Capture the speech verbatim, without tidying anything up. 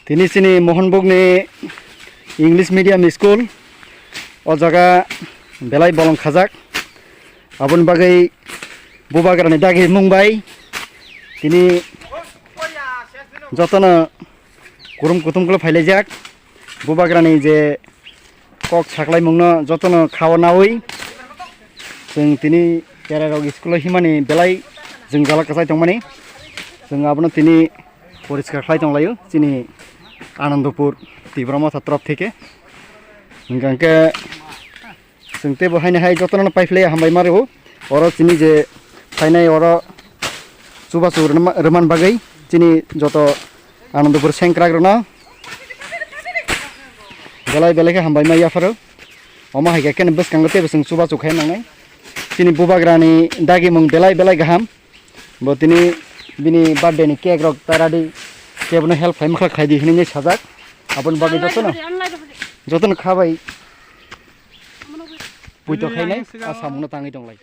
Tini chini Mohanbugni English Medium School, o jaga belai bolong khajak. Aboni bagwi Bubagrani dagi mung bai tini jotono kurum kutum kolo phailaijak. Bubagrani je kok saklaimungno jotono khao naui chwng tini cherairok school-o himani belai jwngjala kwchai tongmani. Chwng abono tini poriskar khlai tonglaio chini Anandapur Tipra Motha torop theke. Hwnkha hwnkhe chwng teibo haino hai jotono paiphlai hambai ma rwo. Oro chini je phainai oro chubachu rwma-, rwman bagwi chini joto Anandapur sengkrak rwno belai belai khe hambai ma yapharo. Omo hai khe khe bwskango teibo chwng chubachu khai nangnai. Chini Bubagrani dagimung belai belai kaham. Bo tini bini birthday ni cake rok ta radi, kebono help khai mwkhwlak khai di hinwi sajak. Aboni bagwi jotono, jotono khabai puito khainai, a samungno tangwi tonglai.